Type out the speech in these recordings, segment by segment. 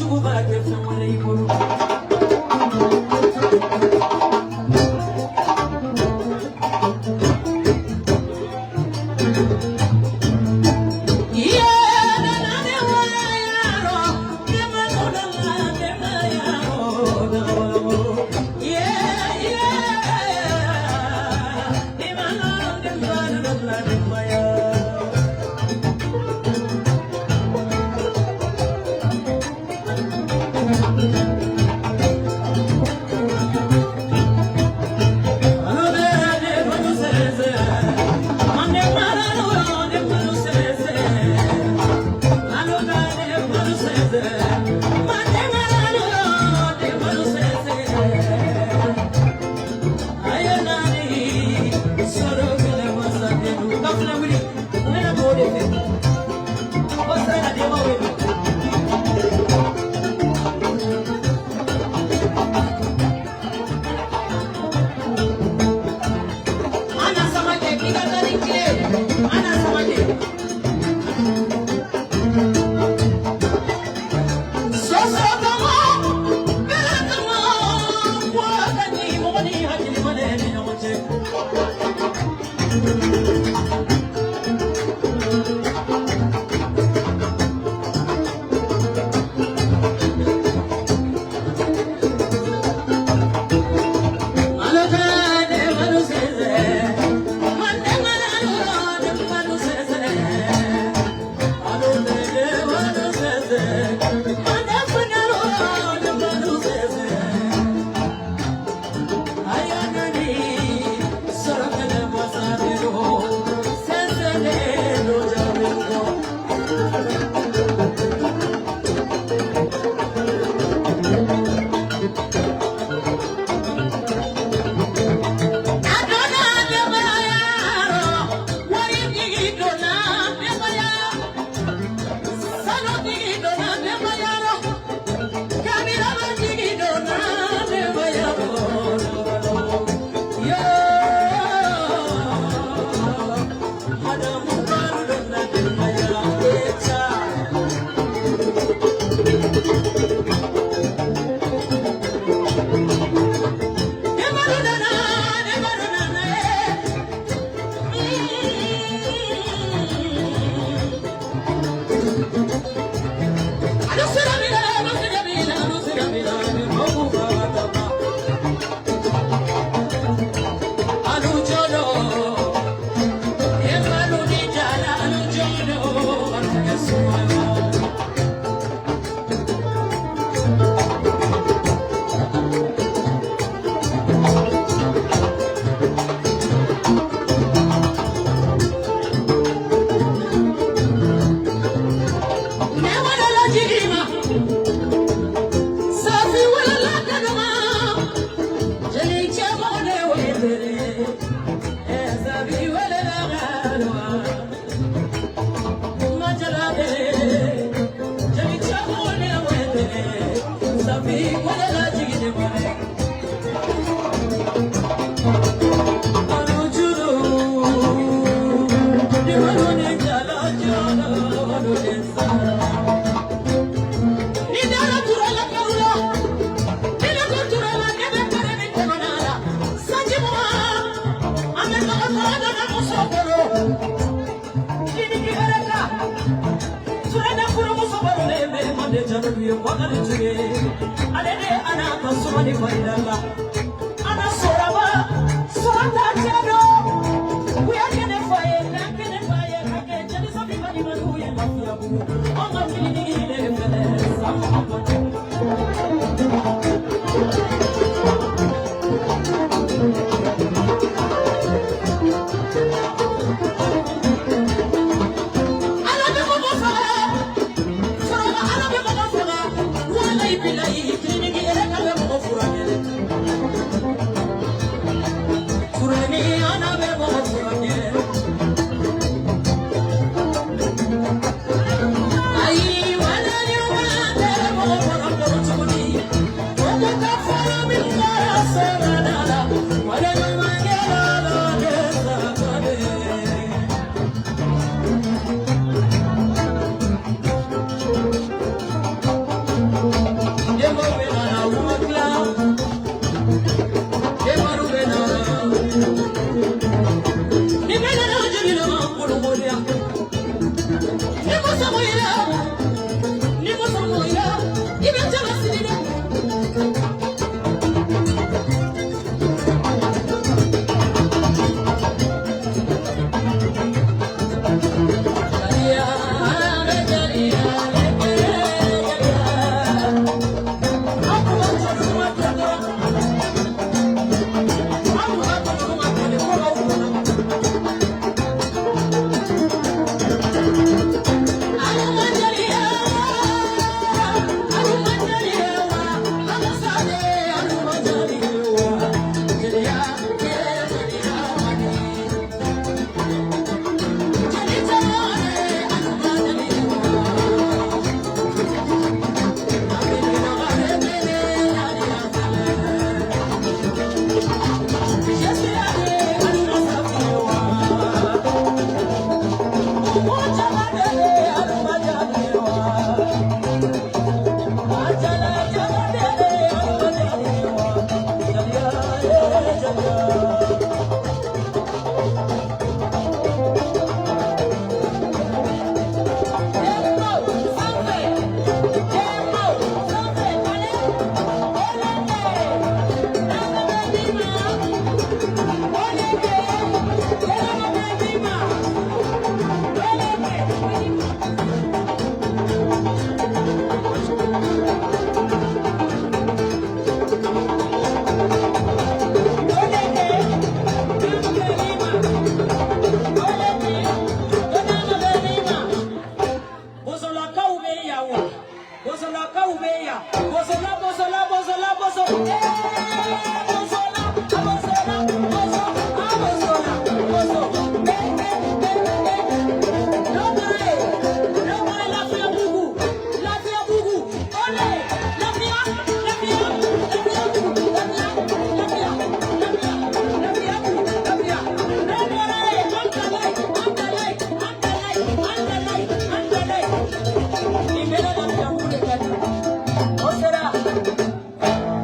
Jugu b'a kɛ fɛn wɛrɛ i bolo.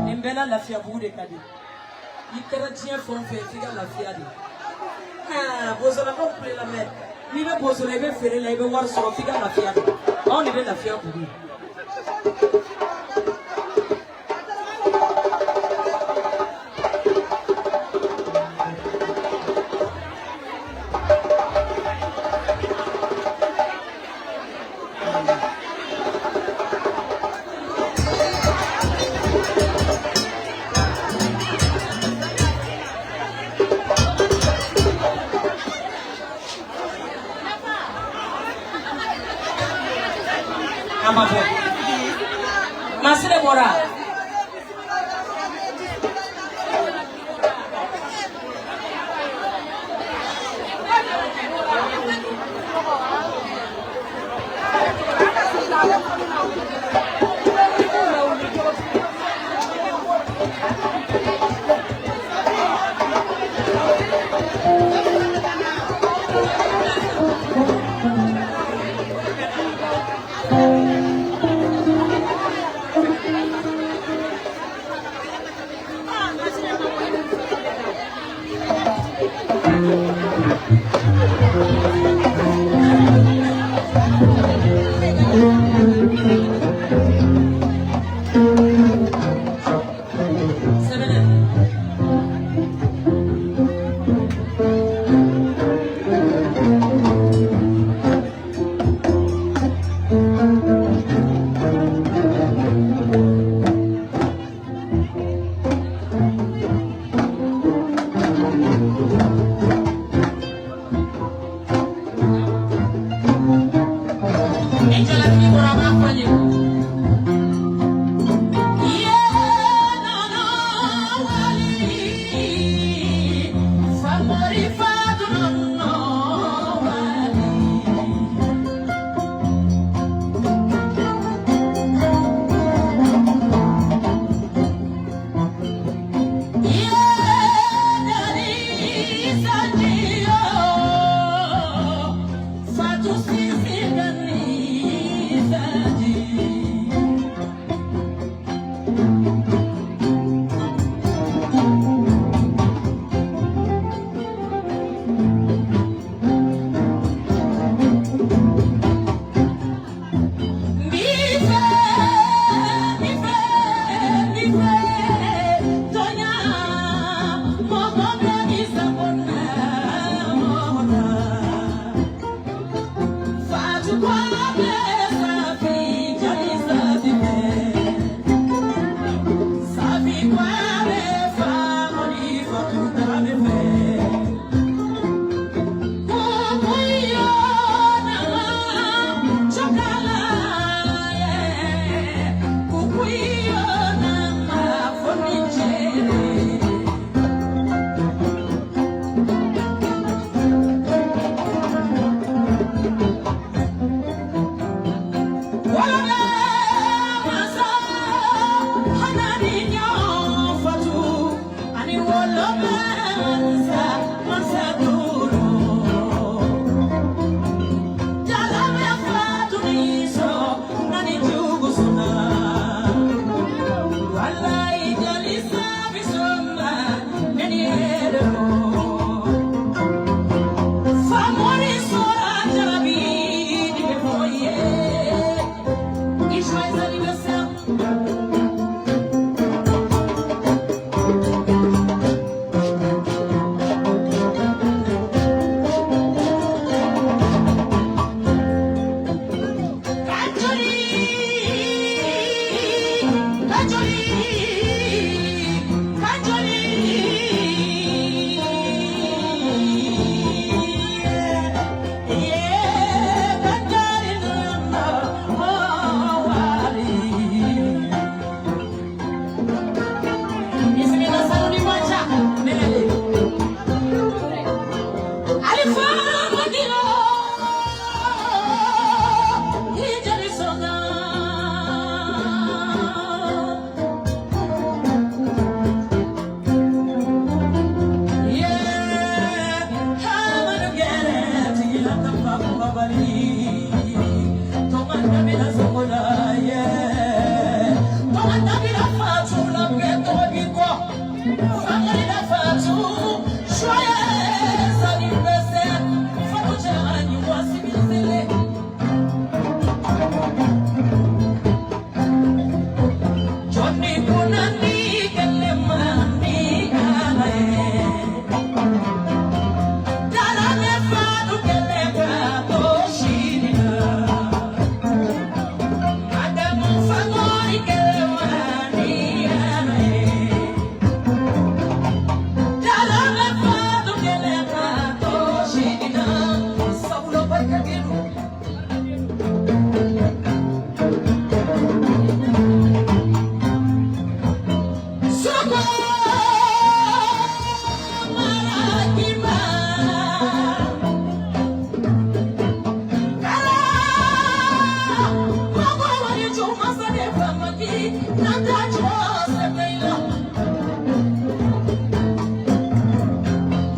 Nin bɛɛ la Lafiyabugu de ka di. I kɛra diɲɛ fɛn o fɛn, f'i ka lafiya de. Aa, bozolakaw kulela mɛ. N'i bɛ bozo la, i bɛ feere la, i bɛ wari sɔrɔ, f'i ka lafiya de. Anw de bɛ Lafiyabugu. An ma bɔ. Masire bɔra. Sɛbɛnɛ. Ni jalaki bɔra, a b'a fɔ n ye. Ye nana wali, famori fadunno wali. Ye dali sanjiyo, fatu sisi gani sanji. Bife, bife, bife, tonya, moko begi sabona, mona. Fatu kwabe safi, jali safi me. Safi kwabe famoni fatu tabe me. Kukuyo na chokala ye, kukuyo na mafonichere. Wala masa hanani nyo Fatula bɛɛ tɔgɔ b'i kɔ. Famori Fatou, joyeux anniversaire. Fatou Diarra, wa civilisé. Johnny Kunani Kelemani Alaye. Darame Fatou Kelema Toshirina. Adamu Famori Kelemani Alaye. Darame Fatou Kelema Toshirina. Sabula barika denu. Soko Marakima. Kala Moko wari chuma sade famaki nata chose meila.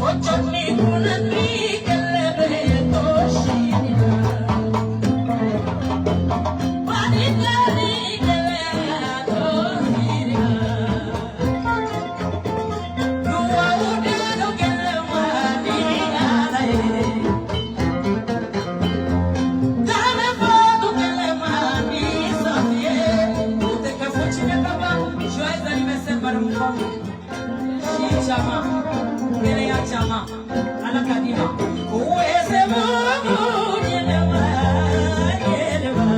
Ochoni kunani kelebe toshina. Paritari kelebe toshina. Nuwa udenu kelemani alaye. Dame foto kelemani safie. Uteka fochi baba. Joyeux anniversaire madame Fatou. Si chama, kɛnɛya caman, Ala ka d'i ma. Wese mugu ɲɛnɛma, ɲɛnɛma.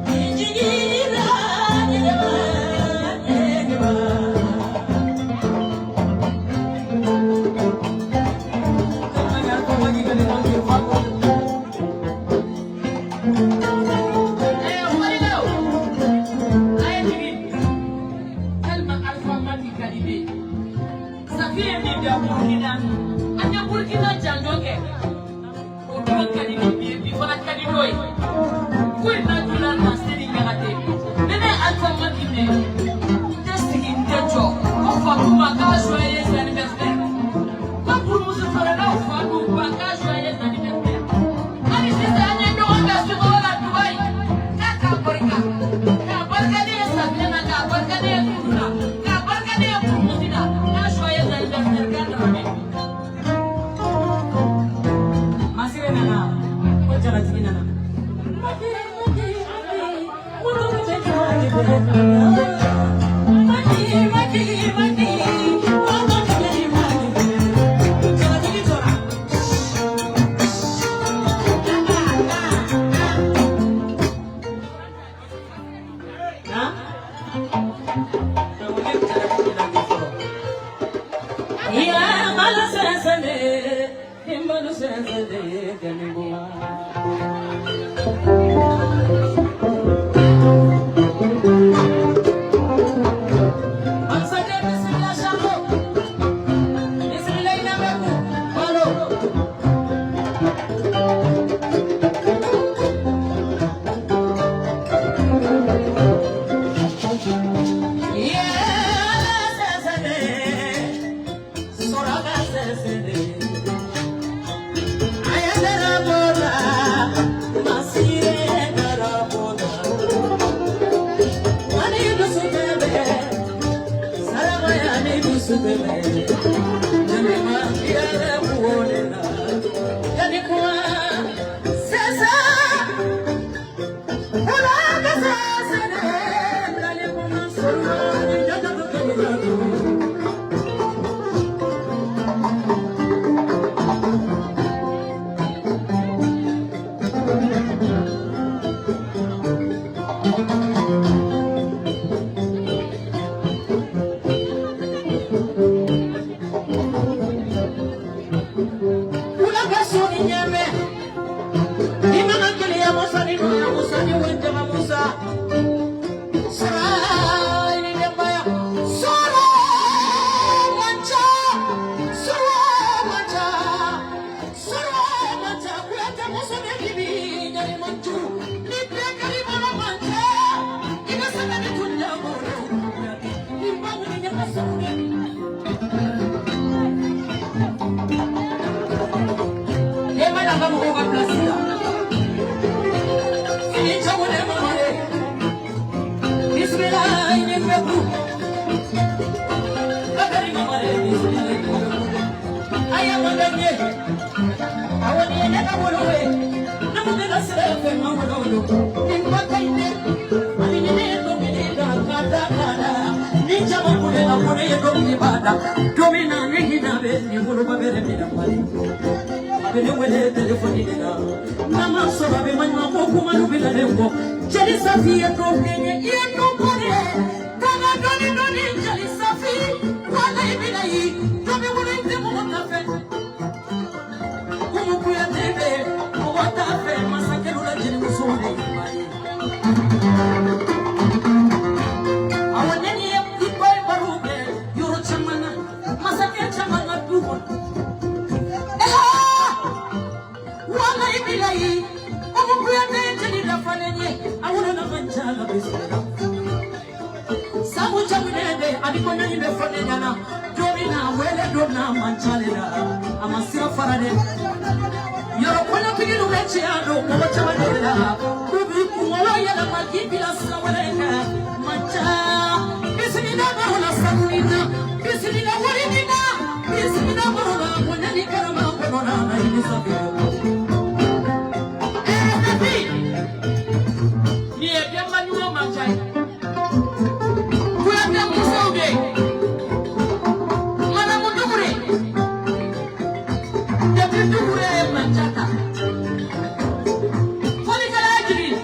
I jiginna ɲɛnɛma, ɲɛnɛma. Warilaw, a ye jigin. Tellement Alpha Madi ka di ne ye. Safi ye min bila Burukina, an ye Burukina janjo kɛ. O don ka di ni bi ye, bi fana ka di n'o ye. Ko in na joona na se ni ɲagate. Ni ne ye Alpha Madi mɛn, n tɛ sigi n tɛ jɔ. Ko Fatuma k'a joyeux anniversaire. Ko burumusi feerelaw fa n'u ba k'a joyeux anniversaire. Hali sisan an ye ɲɔgɔn bɛn sukaro la Dubayi. K'a k'a barika. K'a barika ne ye safinɛ na, k'a barika ne ye tulu la, k'a barika ne ye burumusi la. K'a joyeux anniversaire k'a nana mɛn. Masire nana, ko jalatigi nana. Maki, maki, maki, munu bɛ jɔli bɛ nana. Maki, maki, maki, munu bɛ maki bɛ. Jalatigi jɔra. Han? Donc ne jalatigi nana bi fɔlɔ. Ya malu sɛnsɛn de, malu sɛnsɛn de, gɛnni Masakɛ bisimila Sako, bisimila Inamɛku, balo. Ya ala sɛnsɛn de, sɔrɔ ka sɛnsɛn de. Aya dara bɔra, masire dara bɔra. Wani dusu bɛ saramaya ni dusu bɛ nɛnɛma yɛrɛ wole la. Yanni kuma sɛsɛ, wala ka sɛsɛ de, lali kuma sɔrɔ ni jajatu kɛmɛ jatu. ku. Bakari Mamare bisimila i bɛ ku. A ye mankan ye. Awɔ nin ye ne ka wolo ye. Ne mun bɛ ka sira fɛ ma wolo don. Nin ba ka ɲi dɛ. Hali ni ne ye dɔnkili da ka da ka da. Ni jama kulela ko ne ye dɔnkili ba da. Don min na ne hinɛ bɛ nin woloba bɛ min na Mali. A bɛ ne wele telefɔni de la. N'a ma sɔrɔ a bɛ maɲuman ko kumalu bɛ na ne kɔ. Jeli Safi ye dɔ kɛ n ye. I ye dɔ bɔ dɛ. K'an ka dɔɔni dɔɔni Jeli Safi. Walayi bilayi. Dɔ bɛ wolo i tɛ mɔgɔ ta fɛ. Umu Kuyate bɛ mɔgɔ t'a fɛ masakɛw la jelimuso de ye maa ye. Awɔ ne ni ye i ba ye baro kɛ yɔrɔ caman na masakɛ caman ka du kɔnɔ. Walayi bilayi Umu Kuyate ye jeli dafalen ye a wolola man ca la bisimila. Sabu jamunɛ bɛ a ni kɔɲɔ in bɛ fɔ ne ɲɛna don min na wele don na man ca le la a ma sira fara dɛ. Yɔrɔ kɔɲɔtigiw bɛ cɛya don mɔgɔ caman de la k'u b'i kunkolo yɛlɛma k'i bila sira wɛrɛ kan man ca. Bisimila baro la sanu in na bisimila wari min na bisimila baro la bonya ni karama kɔnɔna na i ni safi. Safi, nin ye denba ɲuman man ca ye. Kuyate musow bɛ yen. Madamu Dukure. Depuis Dukure ye manca ta. Fɔlikɛla y'a jigin.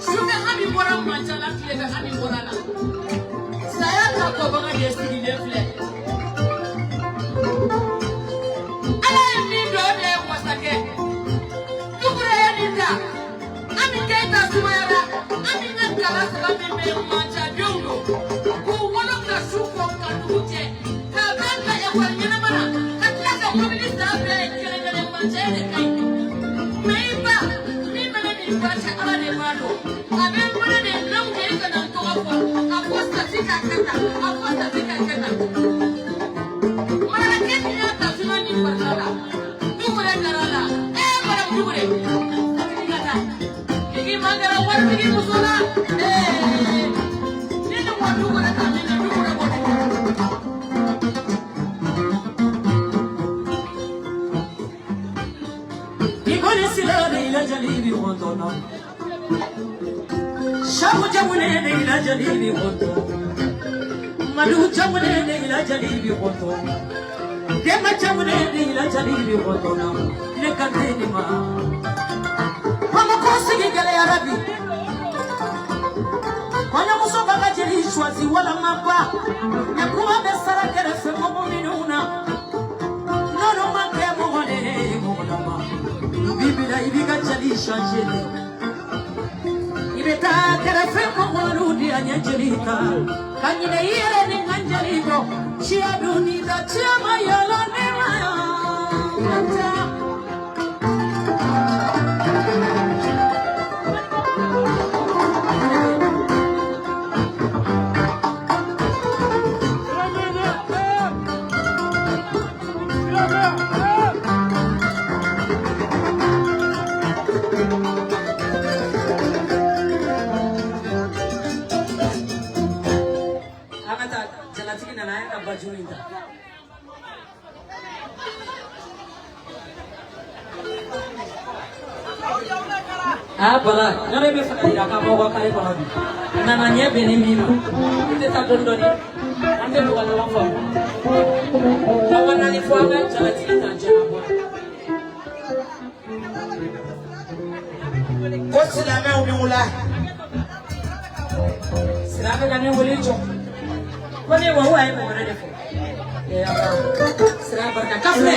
Sufɛ Ami bɔra manca la, tilefɛ Ami bɔra la. Saya ta kɔbaga de sigilen filɛ. Ala ye min don o de ye masakɛ. Dukure ye nin ta. Ami Keyita sumayara. Ami ka kala saba min bɛ mancadenw don. K'u wolo ka su ko ka dugu jɛ. K'a bɛɛ bila ekɔli ɲɛnama na. Ka tila ka mobili san bɛɛ ye kelen kelen mancɛ de ka ɲi. Mɛ i ba min bɛ ne ni ba cɛ Ala de b'a dɔn. A bɛ n wele de n'anw kɛ i kana n tɔgɔ fɔ. A fɔ Safi ka kɛ tan. A fɔ Safi ka kɛ tan. Marakɛ min y'a ta suma ni farila la. Dukure dara la. Madamu Dukure. I ka taa. I man kɛra waritigi muso la. Ni ne ko Dukure ta min na Dukure b'o de kɛ. I kɔni sira de i la jali bi kɔntɔn na. Sabu jamune de i la jali bi kɔntɔn. Madu jamune de i la jali bi kɔntɔn. Denba jamune de i la jali bi kɔntɔn na. Ne ka den nin ma. Bamakɔ sigi gɛlɛyara bi. Kɔɲɔmuso b'a ka jeli choisi walama ba. Mɛ kuma bɛ sara kɛrɛfɛ mɔgɔ minnu na. N'olu ma kɛ mɔgɔ de ye mɔgɔ lama. U b'i bila i b'i ka jeli changer de. I bɛ taa kɛrɛfɛ mɔgɔw de a ɲɛ jeli ta. Ka ɲinɛ i yɛrɛ ni n ka jeli kɔ. Siya dun ni da ciya ma yala ne ma yan ka taa. An ka taa jalatigi nana a y'a ka bajuru in ta. Aa Bala, yɔrɔ i bɛ fɛ ka yira k'an b'aw ka kare kɔnɔ bi. A nana ɲɛ bɛn ni min ma. I tɛ taa dɔɔni dɔɔni. An tɛ to ka ɲɔgɔn faamu. Aw ka naani fɔ an ka jalatigi ta jɛ ka bɔ. Ko silamɛw ni wula. Sira bɛ ka ne wele jɔ. Ko ne wa a ye mɔgɔ wɛrɛ de fɔ. Ala. Sira barika ka filɛ.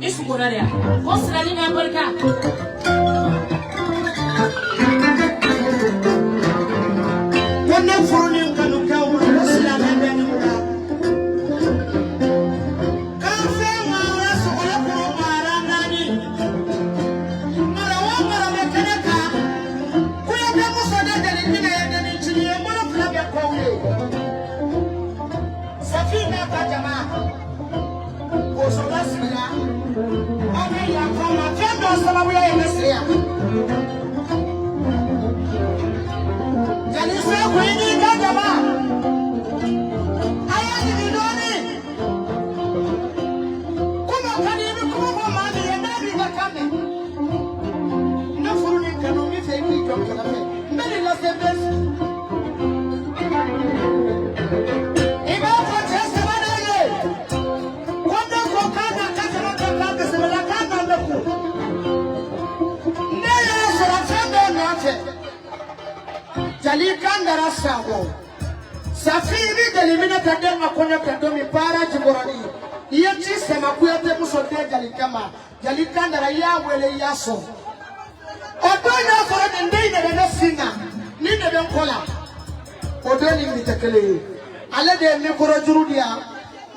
I sugora de ya. Ko sira ni n'a barika. Ko ne furu ni kanukɛw ma ko silamɛ bɛ ni wula. K'an fɛn mara sɔgɔlɔ kuru mara naani. Mara o mara bɛ kɛnɛ kan. Kuyate muso de jeli minɛ ye denni ye bolo fila bɛ kɔw ye. Safi n'a ka jama. Bosola sigira. Aw bɛ yafa n ma fɛn dɔ sababuya ye ne se yan. Jali se bɛ. I b'a fɔ cɛ saba de ye ko ne ko k'a na kasara kɛ k'a bisimila k'a na ne kun. Ne y'a sɔrɔ fɛn dɔ nɔfɛ. Jali kan dara sago. Safi i bɛ jali minɛ ka den ka kɔɲɔ kɛ don min baara jukɔrɔni. I ye ci sama Kuyate muso den jali kama. Jali kan dara i y'a wele i y'a sɔn. O don y'a sɔrɔ nin den in de bɛ ne sin na nin de bɛ n kɔ la. O don ni bi tɛ kelen ye. Ale de ye mikoro juru di yan.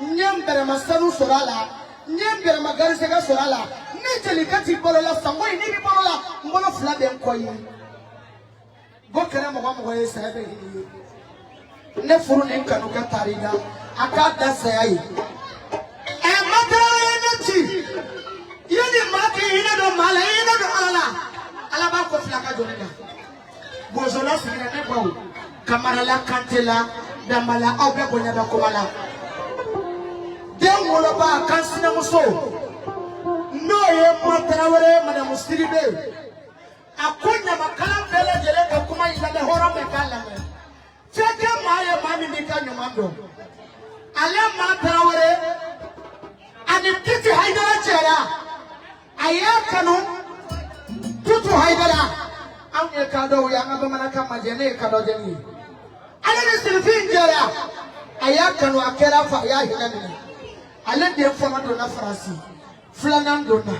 N ye n bɛrɛma sanu sɔrɔ a la. N ye n bɛrɛma garisɛgɛ sɔrɔ a la. Ni jelikɛ t'i bolo la sango in n'i b'i bolo la n bolo fila bɛ n kɔ ye. Bɔ kɛra mɔgɔ mɔgɔ ye saya bɛ hinɛ ye. Ne furu ni n kanu kɛ taari la a k'a da saya ye. Ɛ matara ye ne ci. I ye ni maa k'i hinɛ don maa la i hinɛ don Ala la. Ala b'a ko fila ka jɔ ne la. Bozola sigira ne baw. Kamara la Kante la Danba la aw bɛɛ bonya bɛ kuma la. Den woloba kan sinamuso n'o ye Matarawele madamu Sidibe. A ko ɲamakala bɛɛ lajɛlen ka kuma in lamɛn hɔrɔn bɛɛ k'a lamɛn. Fɛn tɛ maa ye maa min b'i ka ɲuman dɔn. Ale Matarawele ani Titi Hayidara cɛla a y'a kanu Tutu Hayidara. Anw ye kadɔw ye an ka bamanankan majɛ ne ye kadɔ jɛni ye. Ale ni Sirifin jɛra a y'a kanu a kɛra fa a y'a hinɛ minɛ. Ale den fɔlɔ donna Faransi filanan donna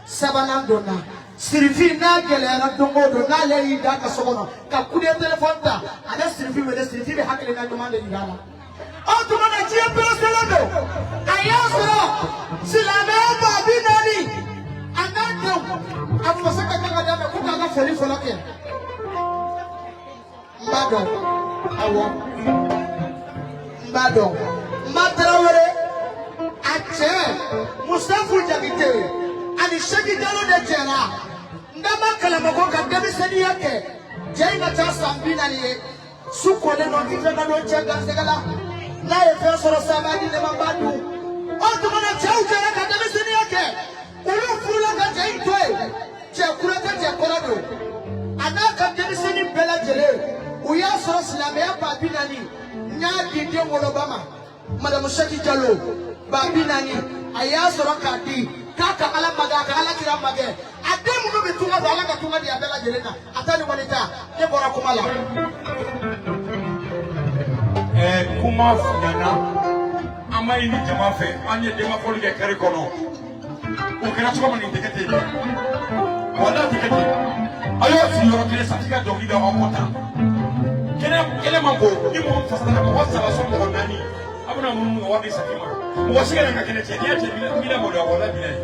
sabanan donna Sirifin n'a gɛlɛyara don o don n'ale y'i da ka so kɔnɔ ka kude telefɔni ta a bɛ Sirifin wele Sirifin bɛ hakilina ɲuman de yira a la. O tuma na diɲɛ pereselen don a y'a sɔrɔ silamɛya 40,000 a n'a denw a faso ka kan ka d'a ma ko k'a ka foli fɔlɔ kɛ. N b'a dɔn awɔ n b'a dɔn Matarawele a cɛ Musafu Jakite ani Seki Jalo de jɛra n da ma kalamɔgɔ ka denmisɛnninya kɛ cɛ in ka ca san 40 ye su kolen don ti fɛ ka don cɛ garisɛgɛ la n'a ye fɛn sɔrɔ sa b'a di ne ma n b'a dun. O tuma na cɛw jɛra ka denmisɛnninya kɛ olu furula ka cɛ in to yen cɛ kura tɛ cɛ kɔrɔ don a n'a ka denmisɛnnin bɛɛ lajɛlen u y'a sɔrɔ silamɛya 40,000 n y'a di den woloba ma madamu Seki Jalo 40,000 a y'a sɔrɔ k'a di k'a ka Ala magɛ a ka Ala kira magɛ a den minnu bɛ tunga fɛ Ala ka tunga di a bɛɛ lajɛlen na a ta ni wali ta ne bɔra kuma la. Kuma ɲana an ma ɲini jama fɛ an ye denbafɔli kɛ kari kɔnɔ o kɛra cogo min nin tɛ kɛ ten wala tɛ kɛ ten a y'o sigi yɔrɔ kelen sa k'i ka dɔnkili da aw kɔ tan kɛnɛ kɛnɛ man bon ni mɔgɔ fasara mɔgɔ saba sɔn mɔgɔ naani a bɛna munumunu ka wari di Safi ma mɔgɔ si kana ka kɛnɛ cɛ n'i y'a cɛ n b'i la maloya wala bila ye.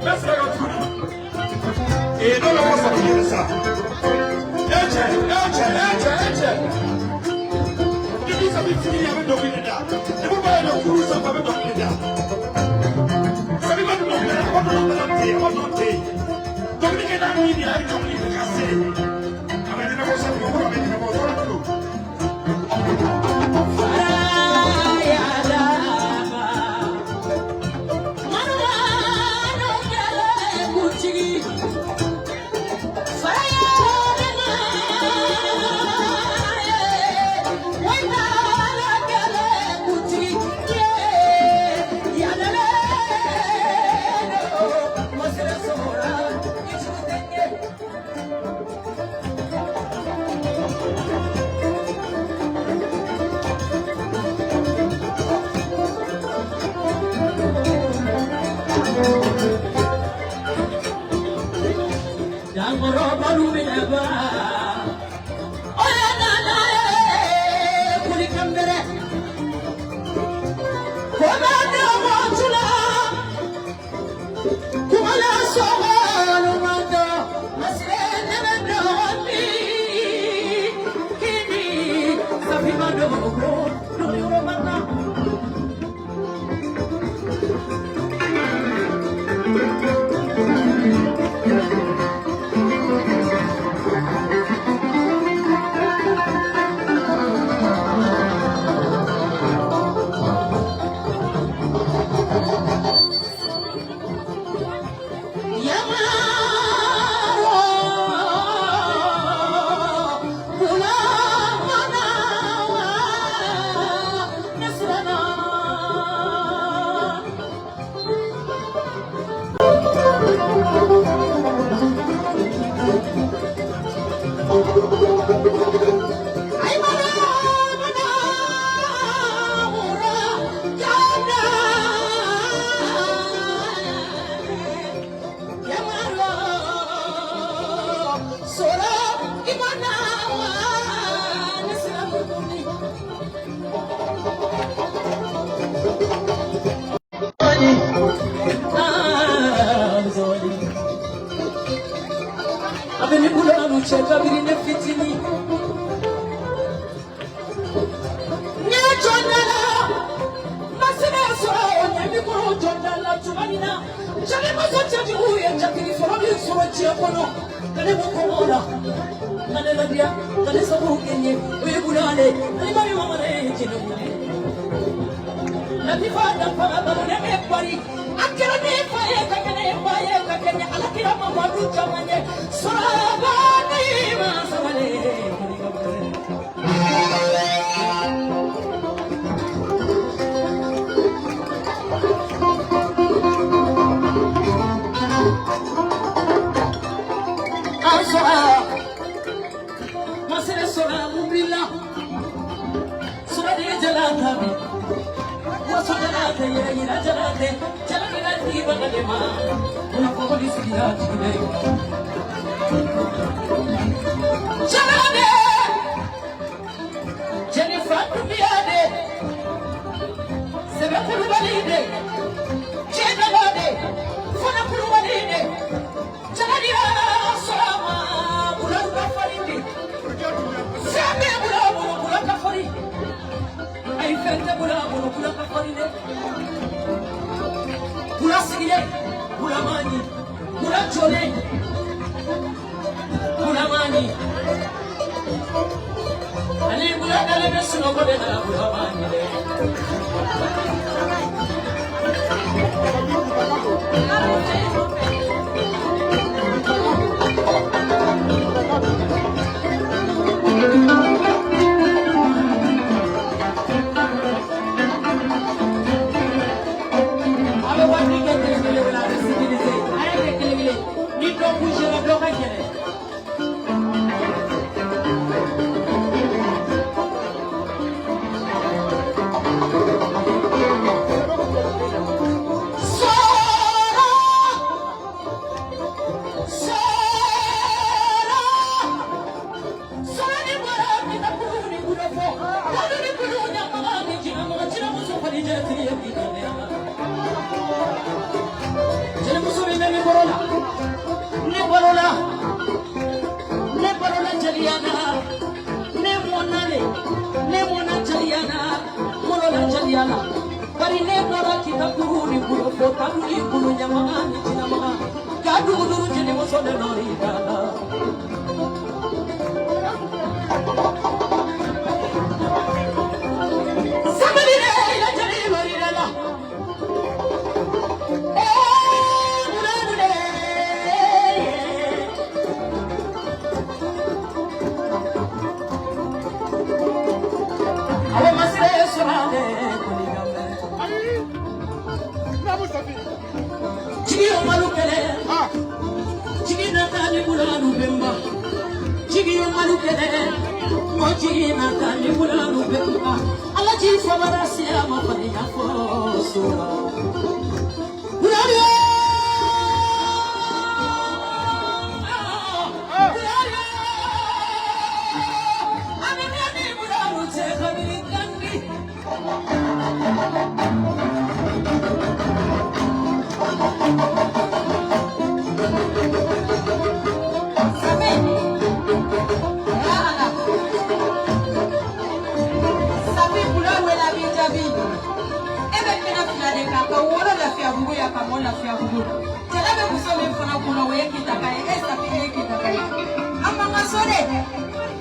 N bɛ segin ka tuguni ee n'o bɛ fɔ Safi ɲɛna sa e cɛ e cɛ e cɛ e cɛ ni Safi fitinin a bɛ dɔnkili de da ni mun b'a yɛrɛ kuru sanfɛ a bɛ dɔnkili de da Safi ma don dɔnkili la a ma don dɔnkili la ten a ma don ten dɔnkili kɛ n'a min ye a ye dɔnkili kɛ ka se a bɛ ɲɛnabɔ Safi o kɔrɔ a bɛ ɲɛnabɔ o tɔɔrɔ don. Dangoro balu minaba. dogo dogo mana.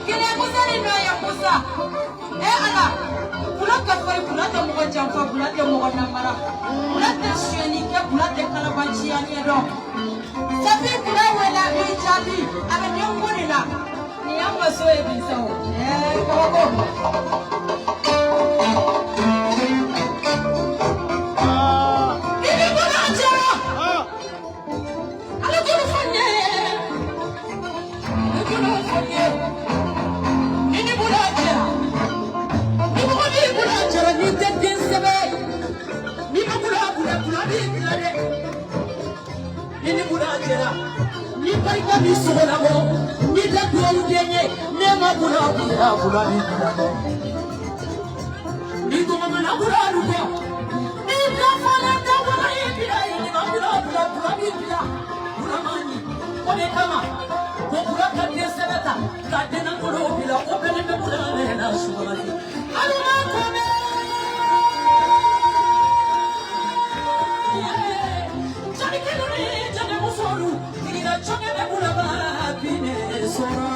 Kelen Musa ni nɔ ye Musa. E Ala, Bula ka farin, Bula tɛ mɔgɔ janfa, Bula tɛ mɔgɔ namara, Bula tɛ sonyɛli kɛ, Bula tɛ kalabanciya ɲɛdɔn. Safi Bula wele a b'i jaabi, a bɛ denko de la. Nin y'an ka so ye bi sa o. Ɛɛ kabako. I bɛ Bula jara. Ala k'olu fɔ n ye. Ala k'olu fɔ n ye. Ni ni Bula jara. Ni mɔgɔ b'i Bula jara n'i tɛ den sɛbɛ ye. N'i ma Bula Bula Bula b'i bila dɛ. Ni ni Bula jara. Ni barika b'i sogo labɔ. N'i tɛ duwawu den ye. Ne ma Bula Bula Bula b'i bila dɛ. Ni tɔgɔmana Bula lu kɔ. Ni dafalen tɛ wala y'i bila ye. Ni ma Bula Bula Bula b'i bila. Bula man ɲi. O de kama ko Bula ka den sɛbɛ ta ka den langolo bila o bɛnnen bɛ Bula yɛrɛ la subaga. Alima kɔnɛ. Janikɛlu ni janimusolu tigira cɔngɛ bɛ Bula ba binɛ sɔrɔ.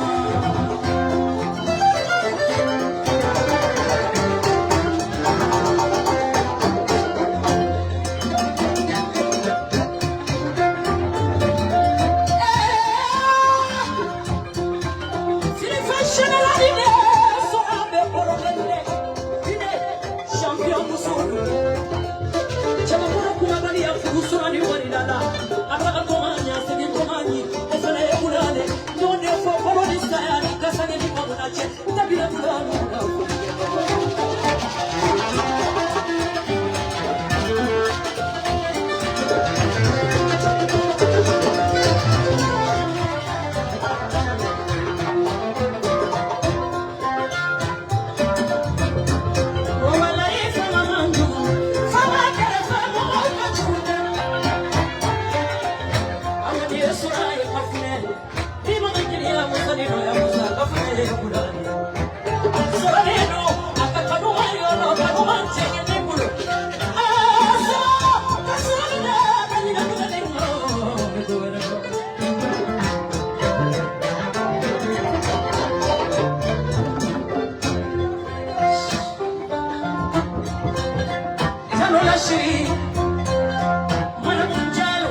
Filifa général de sɔrɔ bɛ kɔrɔlen dɛ. Dine champion muso don. Cɛbakɔrɔ kumabaliya furu sɔrɔ ni wari la la. A taga to ma ɲa segin to ma ɲi. O fana ye Bula de. Ɲɔgɔn de fɔ balo ni saya ni kasani ni mamuna cɛ. Tabila Bula nuna foli. O walayi fanga man jugu. Fanga kɛrɛfɛ mɔgɔw ka jugu dɛ. Amadi ye sura ye kafunɛ. Ni ma kiriya Musa ni nɔya Musa kafunɛ ye Bula de. Sɔrɔlen don a ka kanuman yɔrɔ kanuman cɛ ɲɛ ne bolo. Aa sɔrɔ ka sɔrɔ minɛ ka ɲinɛ minɛ ne kɔ. Ne ko wɛrɛ kɔ. Jalo la siri, Manamu Jalo.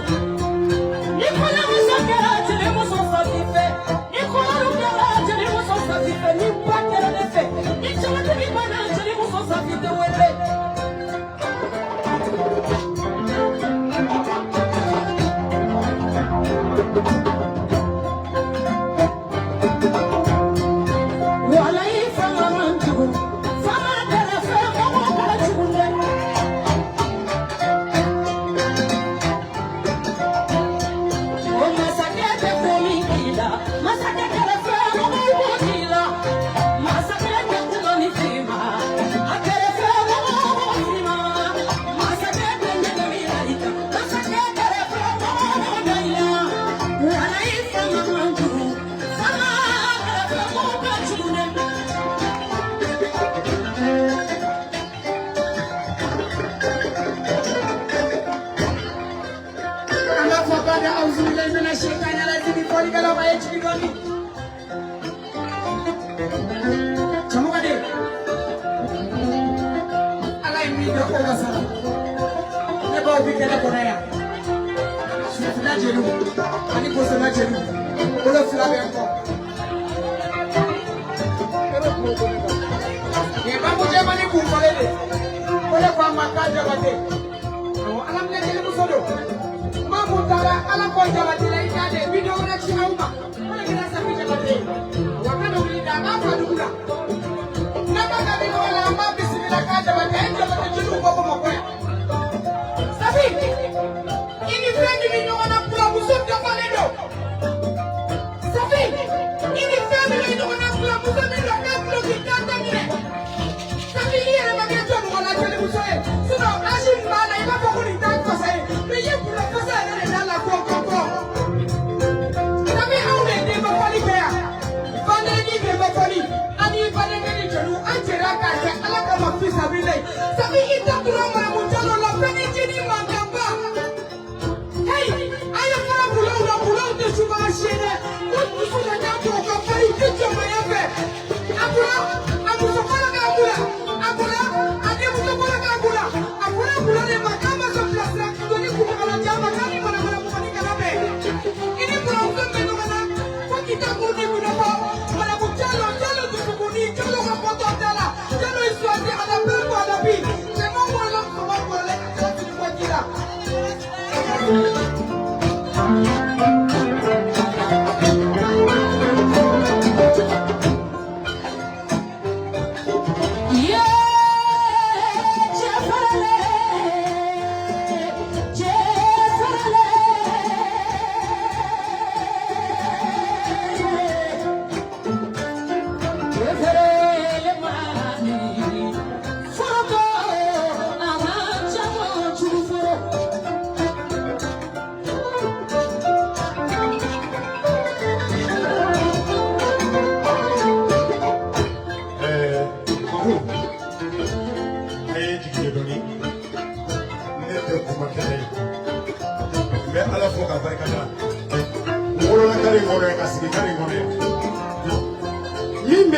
Ni kɔɲɔmuso kɛra jelimuso Safi fɛ, ni kɔɲɔlu kɛra jelimuso Safi fɛ, ni ba kɛra ne fɛ, ni jamatigi banna jelimuso Safi tɛ wele. Walayi fanga man jugu, fanga kɛrɛfɛ mɔgɔw ka jugu dɛ. O masakɛ tɛ ko min k'i la, masakɛ kɛrɛfɛ mɔgɔw b'o k'i la. Masakɛ tɛ kuma min f'i ma, a kɛrɛfɛ mɔgɔw b'o f'i ma. Masakɛ tɛ ɲɛgɛn min da i kan, masakɛ kɛrɛfɛ mɔgɔw b'o da i la. Walayi fanga man jugu, fanga kɛrɛfɛ mɔgɔw ka jugu dɛ. An b'a fɔ bada awuzubilayi mina seitani rajimi fɔlikɛlaw a ye jigin dɔɔni. Karamɔgɔ de, Ala ye min kɛ o wasara. Ne baw bi kɛnɛ kɔnɔ yan. Sufila jeliw ani Bosona jeliw bolo fila bɛ n kɔ. Nin ye babu jɛman kun fɔlen de. Ko ne ko a ma k'a Jabate. Awɔ, Ala minɛ jelimuso don. Maa mun taara Ala kɔ Jabate la i t'a de bi dɔ wɛrɛ ci aw ma. O de kɛra Safi Jabate ye. Wa ka dɔnkili da a b'a fa dugu la. N'a ma ka bi ɲɔgɔn la an b'a bisimila k'a Jabate a ye Jabate jeliw bɔ Bamakɔ yan. Safi, i ni fɛn min bɛ ɲɔgɔn na buramuso dafalen don. Safi, i ni fɛn min bɛ ɲɔgɔn na buramuso min don k'a tulo k'i kan tɛ minɛ. Safi, i yɛrɛ ma kɛ jɔ mɔgɔ la jelimuso ye. Sinon âge min b'a la i b'a fɔ ko nin t'a fasa ye. Mais i ye bula fasa yɛrɛ de d'a la kɔ kɔ kɔ. Safi, anw de ye denbafɔli kɛ yan. Vendredi denbafɔli ani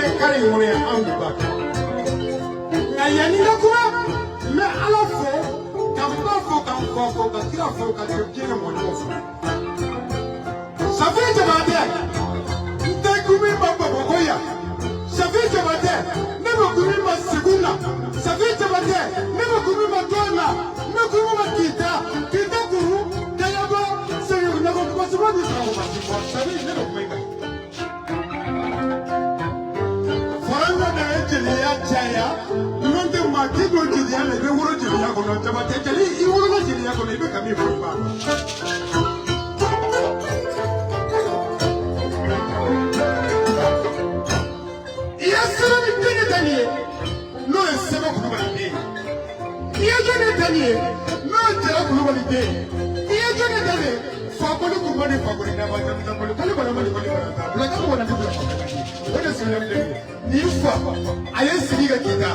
ye kari in kɔnɔ yan, anw de b'a kɛ. Nka yanni n ka kuma, n bɛ Ala fo, ka n ba fo, ka n fa fo, ka kira fo, ka diɲɛ mɔgɔ fo. Safi Jabatɛ, n tɛ kun min ma Bamakɔ yan. Safi Jabatɛ, ne bɛ kun min ma Segu na. Safi Jabatɛ, ne bɛ kun min ma Tɔn na. N bɛ kun min ma Kita, Kita kuru, Kayaba, Segu, Nago, Kɔsibɔ ni Sɔrɔ. Safi, ne bɛ kuma i kan. Fɔlɔ de ye jeliya caya, n'o tɛ maa t'i don jeliya la, i bɛ wolo jeliya kɔnɔ. Jabatɛ jeli, i wolola jeliya kɔnɔ, i bɛ ka min fɔ i b'a dɔn. I ye sɛbɛn min jɔn ye ta nin ye, n'o ye Sɛbɛn Kulubali den ye. I ye jɔn de ta nin ye, n'o ye Jara Kulubali den ye. I ye jɔn de ta nin ye, Fakoli Kulubali, Fakoli Daba, Jamu Kali Balama ni Kali Balama, Bulaka mɔgɔ na bila Fakoli. O de sigilen filɛ nin ye. Nin fa, a ye sigi kɛ k'i da,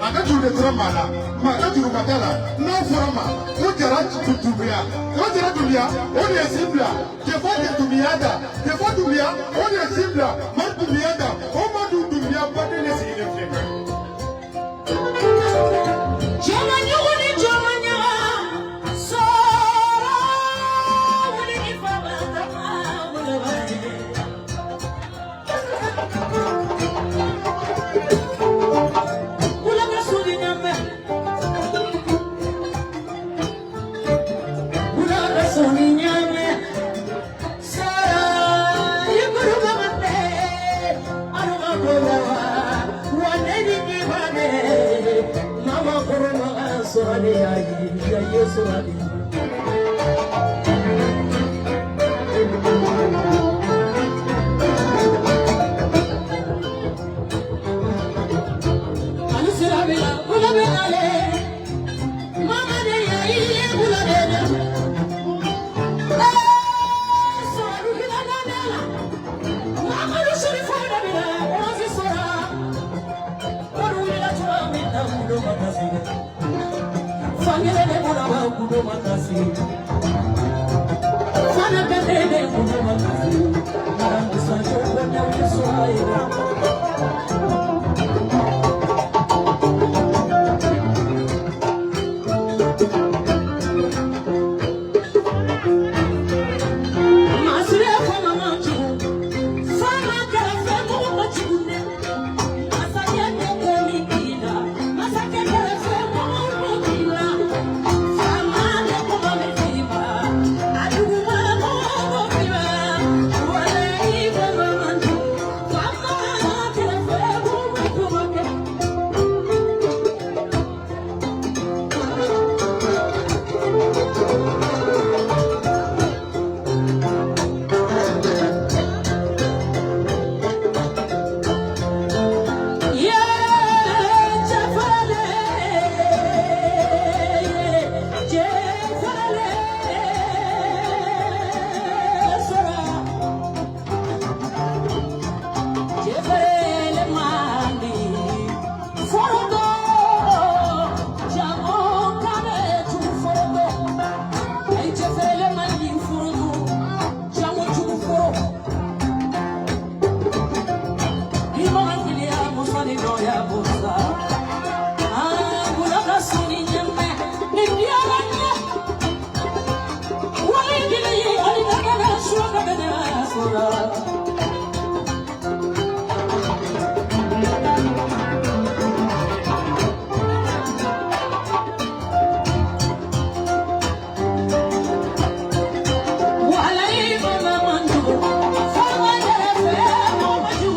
a ka juru de tora maa la, maa ka juru ma t'a la. N'a fɔra ma ko Jara Dunbiya, ko Jara Dunbiya, o de ye sin bila. Jɛfa de Dunbiya da, Jɛfa Dunbiya, o de ye sin bila. Ma Dunbiya da, o ma dun Dunbiya baden de sigilen filɛ nin ye. Jɔnma ɲugu ni jɔnma ɲaga sɔrɔ wuli ni fama tama wulaba ye. Wula ka suli ɲamɛ, wula ka suli ɲamɛ, sɔrɔ ikuru kamande, aruma kola wa, wa ne ni kibane, mama kuruma sɔrɔ de ya ye, ya ye sɔrɔ de. Alu sira bila, wula bɛ nale, mama de ya ye, wula de de. Sɔrɔ kila na la, Mamadu Sherifo de bɛ na, Orosi sɔrɔ. Olu wulila cogoya min na, kudo ma kasi. Fankelen de bɔra wa, kudo ma kasi. Fana bɛ ne de kudo ma kasi. Maramusa jɔn ne wuli sɔrɔ ye. Masire fama ma jugu, fama kɛrɛfɛ mɔgɔ ma jugu dɛ. Masakɛ tɛ ko min k'i la, masakɛ kɛrɛfɛ mɔgɔ m'o k'i la. Fama tɛ kuma min f'i ma, a duguma mɔgɔ b'o f'i ma. Walayi fama ma jugu, fama kɛrɛfɛ mɔgɔ ma kuma kɛ. Ye cɛfale, cɛfale sɔrɔ. Cɛfale mandi, foroto, jago kame tu foroto. Ayi cɛfale mandi foroto, jago tu foro. Imangilia musani noya busa. Ah, gula suni nyame, ni biara nye. Wali gile ye, ali nagana shuka bene asura. Walai mama manju, fama jefe mama ju.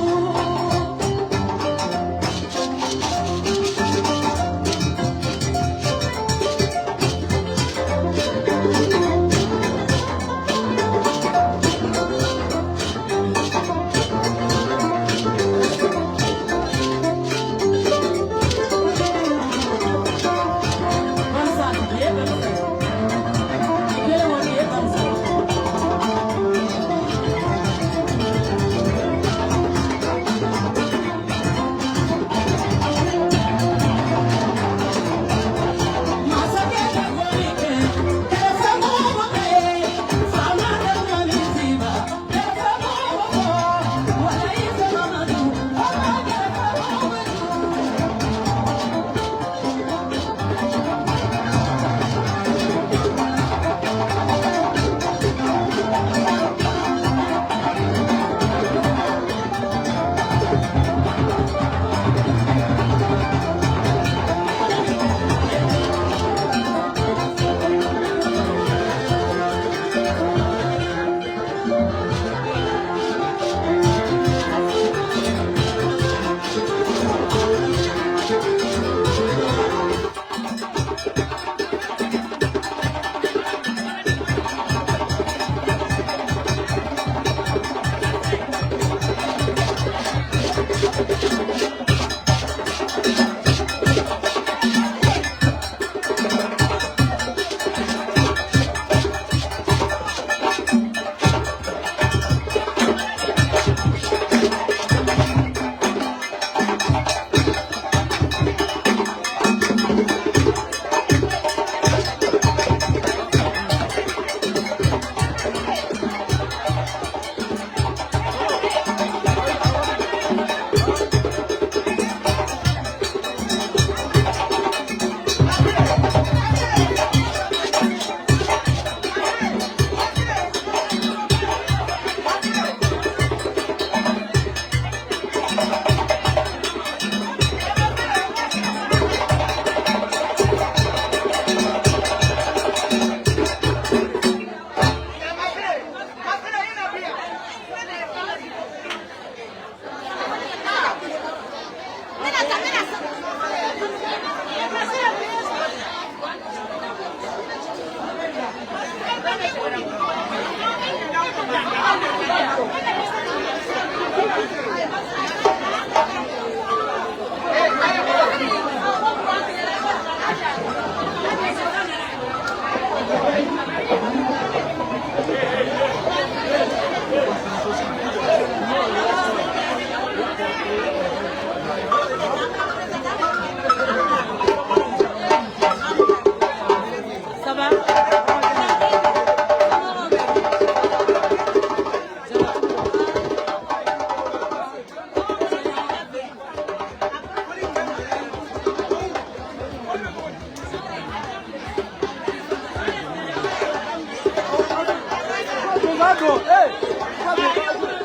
don ee i ka don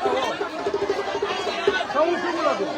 awɔ sanku sugu la don.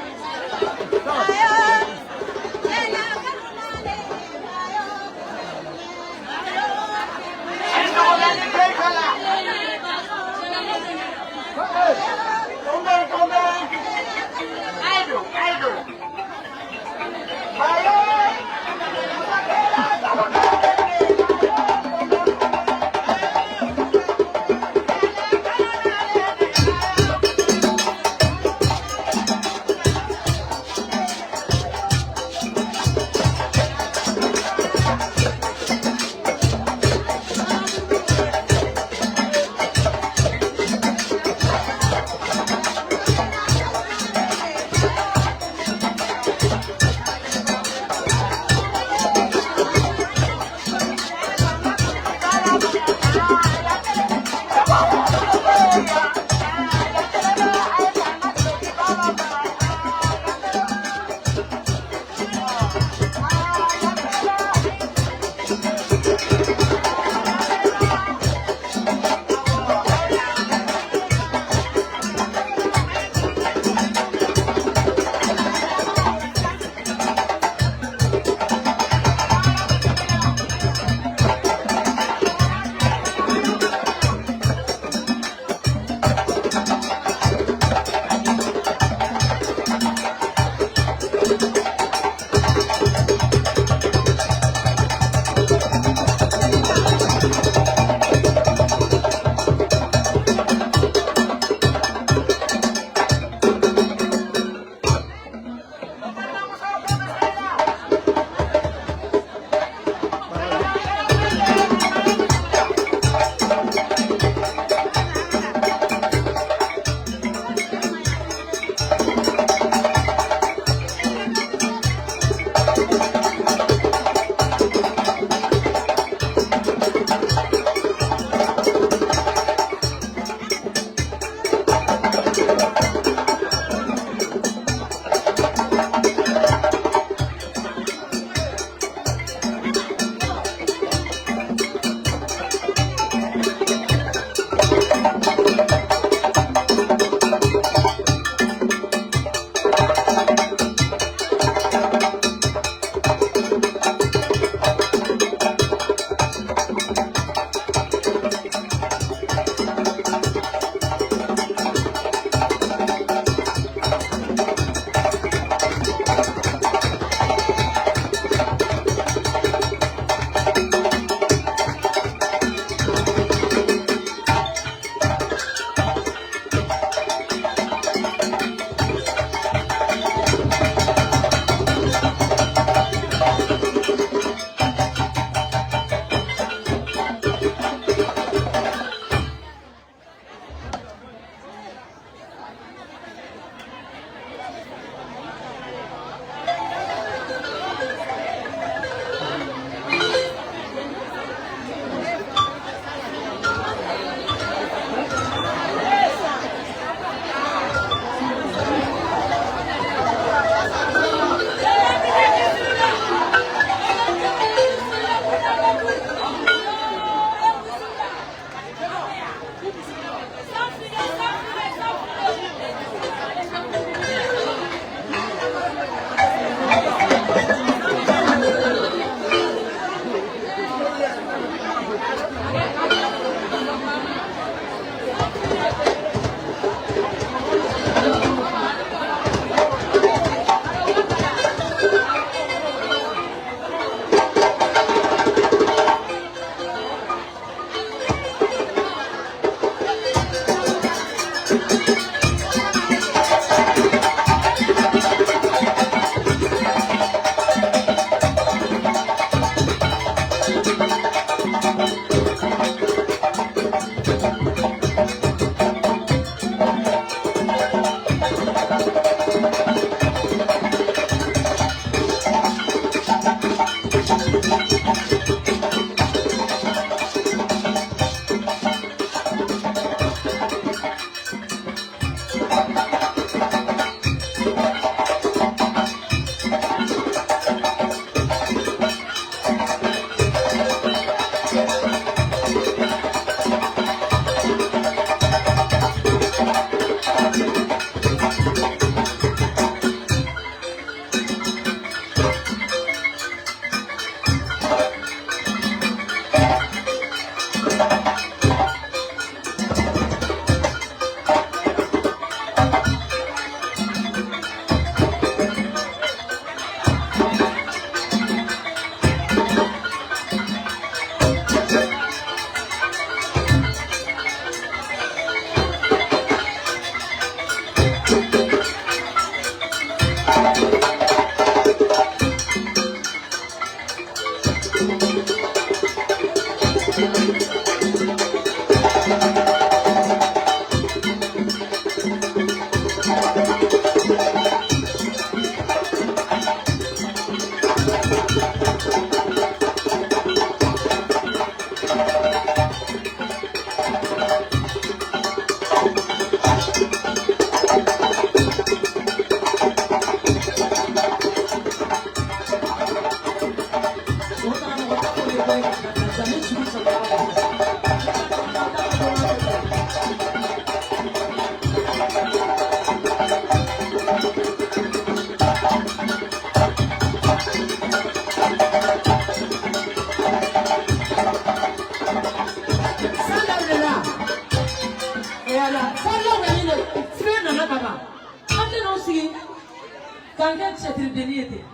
K'an kɛ cɛtiridenni ye ten.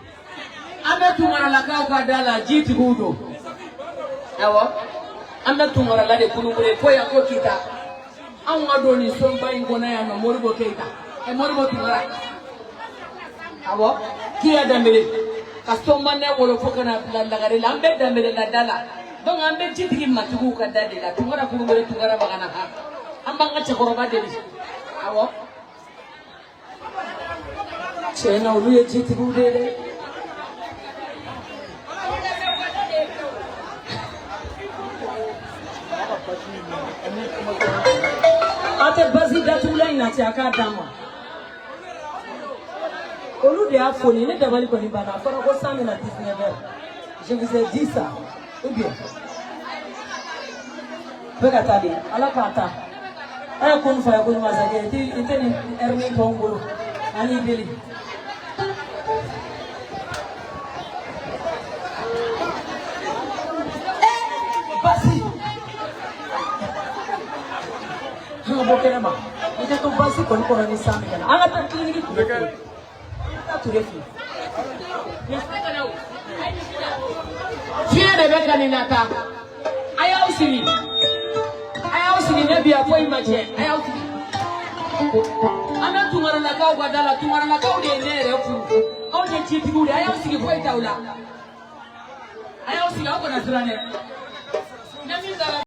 An bɛ Tunkaralakaw ka da la, jitigiw don. Awɔ, an bɛ Tunkarala de kunukure fo yan ko Kita. Anw ka don nin sonba in kɔnɔ yan nɔ, Moribo Keyita, ɛ Moribo Tunkara. Awɔ, Kiya Danbele ka sonmanɛ wolo fo ka na bila lagare la, an bɛ Danbele la da la. Donc an bɛ jitigi matigiw ka da de la. Tunkara kunukure, Tunkara bagana ha. An b'an ka cɛkɔrɔba deli. Awɔ. Tiɲɛ na, olu ye jitigiw de ye dɛ. A tɛ basi datugulan in nati, a k'a d'an ma. Olu de y'a foni. Ne dabali kɔni banna. A fɔra ko san bɛna 19 heures, je vous ai dit ça ou bien? Bɛ ka taa de, Ala k'a ta. A ye ko nin fa ye ko nin masakɛ, i tɛ nin heure min tɔn bolo, an y'i deli. Basi, an ka bɔ kɛnɛ ma. I tɛ to basi kɔni kɔrɔ ni san bɛ ka na. An ka taa kiliniki Ture fɛ yen, an ka taa Ture fɛ yen. Fiɲɛ de bɛ ka nin nata. A y'aw sigi, a y'aw sigi, ne bi yan foyi ma tiɲɛ. A y'aw sigi. An bɛ Tunkaralakaw ka da la. Tunkaralakaw de ye ne yɛrɛ furu. Anw ye jitigiw de ye. A y'aw sigi, foyi t'aw la. A y'aw sigi, aw kana siran dɛ. Ne min taara.